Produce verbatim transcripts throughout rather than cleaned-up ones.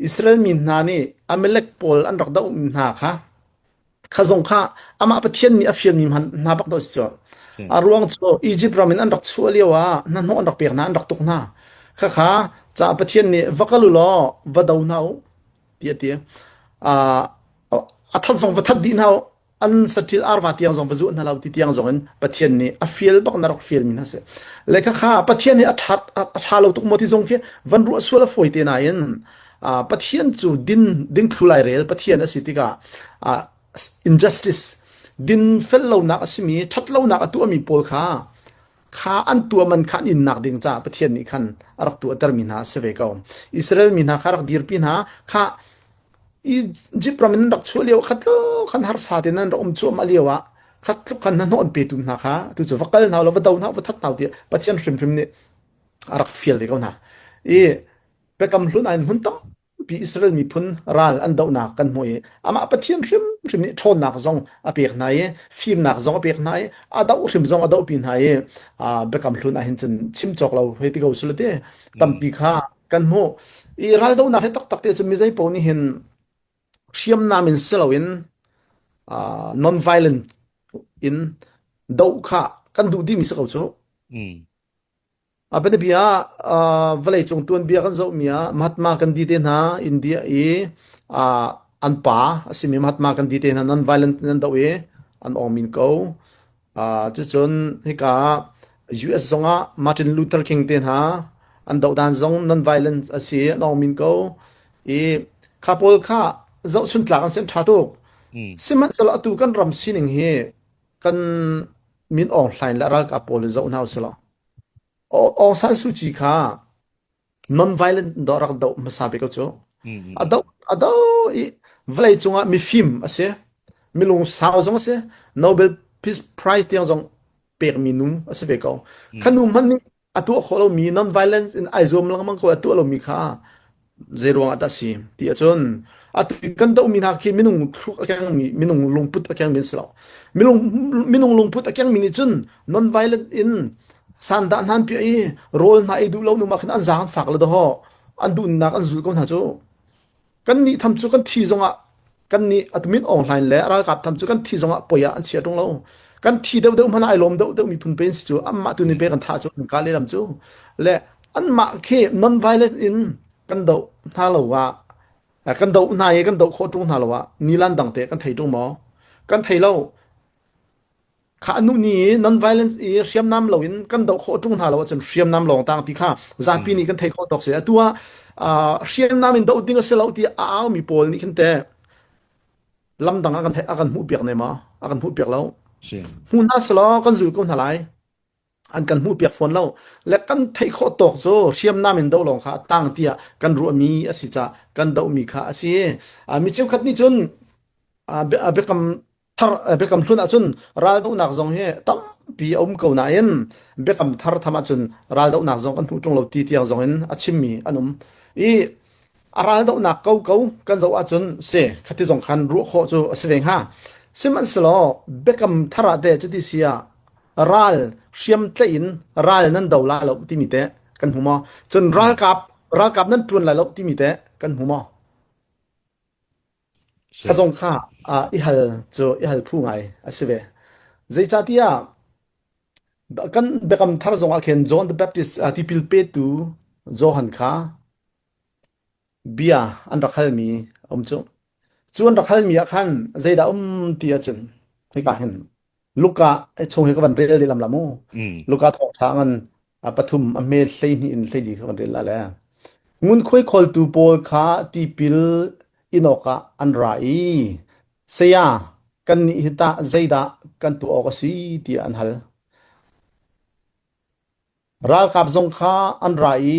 Israel mi hna nih Amalek pawl an rak doh hna kha, kha zong kha amah Pathian nih a fialmi hman hna bak deuh a si cu. A ruang cu Egypt ram in an rak chuah lio ah hnahnawh an rak pek hna, an rak tuk hna. Kha kha caah Pathian nih, "Va kal u law, va do hna u," tiah a ti. Aa, a that zong va that dih hna u, an saṭil arva tiang zong va zuah hna lo ti tiang zong in Pathian nih a fial bak in a rak fialmi hna a si. Le kha kha Pathian hi a ṭha, a, a ṭha lo tuk maw ti zong khi van ruah sual a fawi te nain, aa, Pathian cu din, ding thlu lai rel Pathian a si tikah, aa, injustice, din fel lonak a simi, ṭhat lonak a tuahmi pawl kha, kha an tuah man kha an innak ding caah Pathian nih khan a rak tuahtermi hna a si ve ko. Israel mi hna kha a rak dirpi hna kha, Egypt ram in an rak chuah lio, khatluk khan harsa tein an rak um cuahmah lio ah, khatluk khan hnahnawh an petu hna kha, atu cu va kal hna u law, va do hna u, va that hna u, tiah Pathian hrimhrim nih a rak fial ve ko hna. I biakam hlun ah hin hmun tampi Israel miphun ral an dohnak kan hmuh i, amah Pathian hrimhrim nih ṭhawnnak zong a pek hna i, fimnak zong a pek hna i, a doh hrim zong a dohpi hna i, aa, biakam hlun ah hin cun chim cawk lo, hei ti ko sulaw te, tampi kha kan hmuh. I raldohnak he taktak te cun mi zei paoh nih hin hriamnam in si loin, aa, non-violent in doh kha kan duh dihmi si ko cu. A bianabia, aa, vawleicung tuanbia kan zohmi ah Mahatma Gandhi te hna India i, aa, an pa a simi Mahatma Gandhi te hna non-violent in an doh i an awngmi an ko. Aa, cucun hika U S zongah Martin Luther King te hna an doh dan zong non-violence a si, an awngmi an ko. I kha pawl kha zohchun tlak an si, an ṭha tuk. Sihmanhsehlaw atu kan ram sining hi kan min awng hlain le ralkap pawl in zoh hna u sih law. Aw-, Aung San Suu Kyi kha non-violent in doh, rak doh hmasa ve ko cu. A doh, a doh i vawlei cungah mifim a si. Minung sau zong a si. Nobel Peace Prize tiang zong pekmi nu a si ve ko. Kha nu hmanh nih a tuah khawh lomi, non-violence in aa zuam lengmang ko a tuah lomi kha zei ruangah dah a si ti ahcun, atu kan dohmi hna khi minung thluk a kengmi, minung lungput a kengmi an si lo. Minung, minung lungput a kengmi nih cun non-violent in sandah hna an piah i, rawl hna i duh lo, nungmah khin an zaang an fak le doh. An duhnak an zulh ko hna cu. Kannih tham cu kan thi zongah, kannih atu min awng hlain le ralkap tham cu kan thi zongah poi ah an chiah ṭung lo. Kan thi deuh deuh hmanh ah aa lawm deuh deuh miphun pei an si cu, anmah tu nih pei kan thah cu, kan ka le lam cu. Le anmah khi non-violent in kan doh hna lo ah, kan doh hna i kan doh khawh ṭung hna lo ah, nilan dang te kan thei ṭung maw? Kan thei lo. Kha anu nih non-violence i hriamnam loin kan doh khawh ṭung hna lo ahcun hriamnam lawng tang ti kha zapi nih kan thei khawh tawk si. Atu ah, aa, hriamnam in doh ding a si lo ti a aumi pawl nih khin te lamdang a kan thei, a kan hmuh piak ne maw? A kan hmuh piak lo. Hmu hna selaw kan zul ko hna lai. An kan hmuh piak fawn lo. Le kan theih khawh tawk cu hriamnam in doh lawng kha a tang tiah kan ruahmi a si caah kan dohmi kha a si. Aa, mi cheukhat nih cun, aa, bia-, aa, biakam thar, aa, biakam hlun ahcun raldohnak zong hi tampi a um ko nain biakam thar tham ahcun raldohnak zong kan hmuh ṭung lo ti tiang zong in a chimmi an um. I a raldohnak ko ko kan zoh ahcun si, khati zong khan ruah khawh cu a si ve hnga. Sihmanhsehlaw biakam thar ah te cuti si ah ral hriam tlaih in ral nan do lai lo timi te kan hmu maw? Cun ralkap, ralkap nan ṭuan lai lo timi te kan hmu maw? Kha zong kha, aa, i hal cu i hal phu ngai a si ve. Zeicahtiah kan biakam thar zong ah khin John the Baptist, aa, tipil petu Johan kha bia an rak halmi a um cu. Cu an rak halmi ah khan zeidah um ti ahcun, hika hin Luka chung hi ka van rel dih lamlam u. Luka thawngṭha ngan, a, pathum, a hme hleihnih in hleili ka van rel lai le. Ngunkhuai khawltu pawl kha tipil inn awkah an ra i, "Saya, kannih hi tah zeidah kan tuah awk a si?" tiah an hal. Ralkap zong kha an ra i,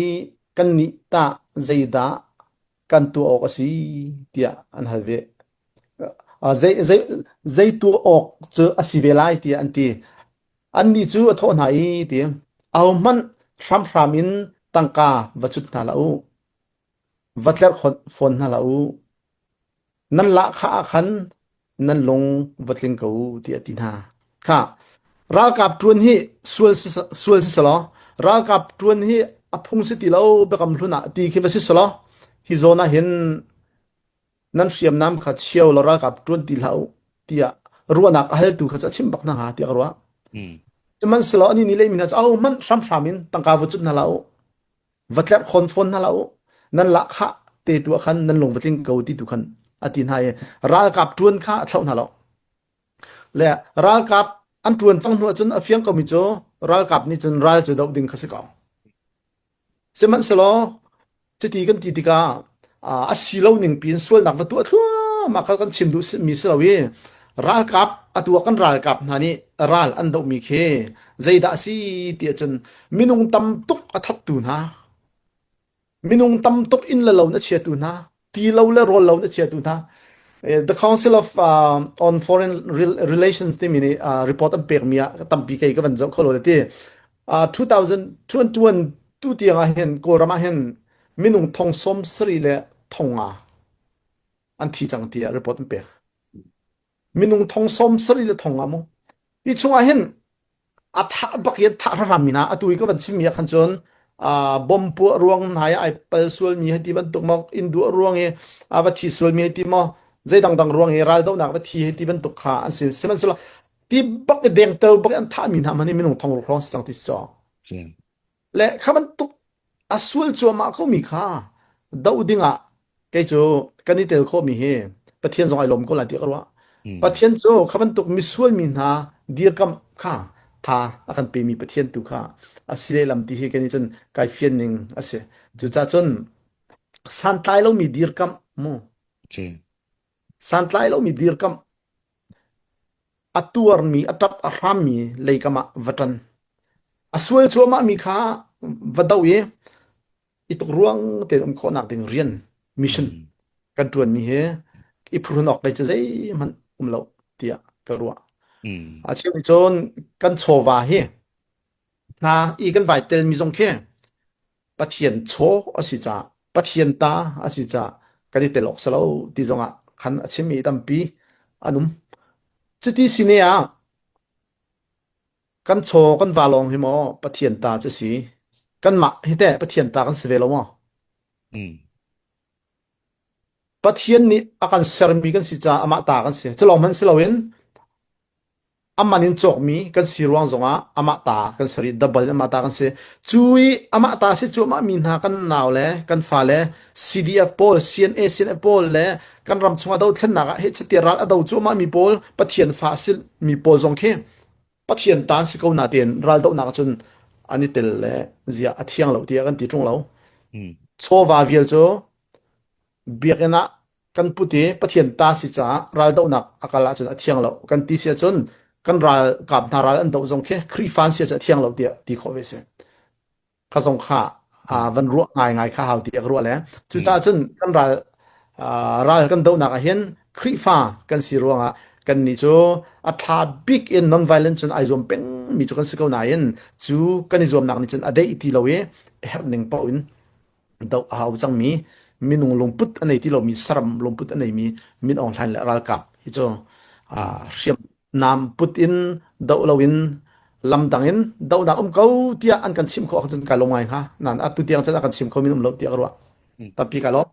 "Kannih tah zeidah kan tuah awk a si?" tiah an hal ve. Aa, zei, zei, zei tuah awk cu a si ve lai, tiah an ti. Annih cu a thawh hna i, ti, "Ahohmanh hramhram in tangka va cut hna hlah u, va tlerh khawh fawn hna hlah u. Nan lahkhah ah khan nan lung va tling ko u," tiah a ti hna. Kha, ralkap ṭuan hi sual si, sual si selaw, ralkap ṭuan hi a phung si ti lo, biakam hlun ah ti khi va si selaw, hi zawn ah hin nan hriamnam kha cheu lo, ralkap ṭuan ti hlah uh, tiah ruahnak a haltu kha cu a chim bak hna hnga, tiah ka ruah. Sihmanhsehlaw, anih nih lei mi hna cu, "Aho hmanh hramhram in tangka va cunh hna hlah uh, va tlerh khawn fawn hna hlah uh, nan lak khah te tu ah khan nan lung va tling ko," ti tu khan a ti hna i, ralkap ṭuan kha a thlauh hna lo. Le ralkap an ṭuan cang hnu ahcun a fiang komi cu ralkap nih cun ral cu doh ding kha si ko. Sihmanhsehlaw, cuti kan ti tikah, aa, a si lo ningpi in sualnak va tuah thluahmah kha kan chim duh mi si lo i, ralkap, atu ah kan ralkap hna nih ral an dohmi khi zeidah a si ti ahcun, minung tam tuk a thattu hna, minung tam tuk inn le lo in a chiatu hna, ti lo le rawl lo in a chiatu hna. Eh, The Council of, um, on Foreign Rel- Relations timi nih, ah, report an pekmi ah tampi kei ka van zoh kho lo ti. Ah, two thousand twenty-one tu tiang ah hin, Kawlram ah hin minung thong sawm sarih le thong nga an thi cang tiah report an pek. Minung thong sawm sarih le thong nga mu. Hi chungah hin a thah bak i an thah hramhram mi hna, atu i ka van chimmi ah khan cun, aa, bom puah ruang hna i aa pal sualmi hei ti bantuk maw, inn duah ruang i aa va thi sualmi hei ti maw, zei dangdang ruang i raldohnak va thi hei ti bantuk kha an si. Sihmanhsehlaw, ti bak i dengtel bak i an thahmi hna hmanh hi minung thong ruk hrawng si cang ti si cu. Le kha bantuk a sual cuahmah komi kha doh dingah kei cu kan i tel khawhmi hi Pathian zong aa lawm ko lai tiah ka ruah. Pathian cu kha bantuk misual mi hna dirkamh kha tha a kan pemi Pathian tu kha a si lehlam ti hi kei nih cun kai fian ning a si. Cucaah cun santlai lomi dirkamh mu. Santlai lomi dirkamh a tuarmi, a ṭap, a hrammi leikam ah va ṭan. A sual cuahmahmi kha va doh i, i tuk ruang tein um khawhnak ding rian, mission kan ṭuanmi hi i phurhnawk kei cu zeihmanh um lo tiah ka ruah. A cheu nih cun kan chawva hi hna i kan vai telmi zong khi Pathian chaw a si caah, Pathian ta a si caah kan i tel awk si lo ti zongah khan a chimmi tampi an um. Cuti si ne ah kan chaw kan va lawng hi maw Pathian ta cu si? Kanmah hi teh Pathian ta kan si ve lo maw? Pathian nih a kan sermi kan si caah amah ta kan si. Cu lawng hmanh si loin a man in cawkmi kan si ruang zongah amah ta kan si rih, double in amah ta kan si. Cui amah ta si cuahmahmi hna kan nau le kan fale, C D F pawl, C N A, C N F pawl le kan ram chungah dothlennak ah heh tiah ral a do cuahmahmi pawl, Pathian fa a simi pawl zong khi Pathian ta an si ko nain raldohnak ahcun an i tel le zia a thiang lo tiah kan ti ṭung lo. Chawva vial cu biakinn ah kan put i Pathian ta si caah raldohnak a kal ahcun a thiang lo kan ti si ahcun kan ralkap hna ral an doh zong khi Khrihfa an si ahcun a thiang lo tiah ti khawh ve si. Kha zong kha, aa, van ruah ngaingai kha hau tiah ka ruah le. Cucaah cun kan ral, aa, ral kan dohnak ah hin Khrihfa kan si ruangah kannih cu a ṭha bik in non-violent cun aa zuam pengmi cu kan si ko nain cu kan i zuamnak nih cun a deih ti lo i herh ning paoh in doh a hau cangmi minung lungput a nei ti lomi saram lungput a neimi min aung hlaing le ralkap hi cu, aa, hriamnam put in doh loin lamdang in dohnak um ko tiah an kan chimh khawh ahcun kaa lawm ngai hnga. Nain atu tiang cun a kan chim kho min um lo tiah ka ruah. Tampi kaa lawm.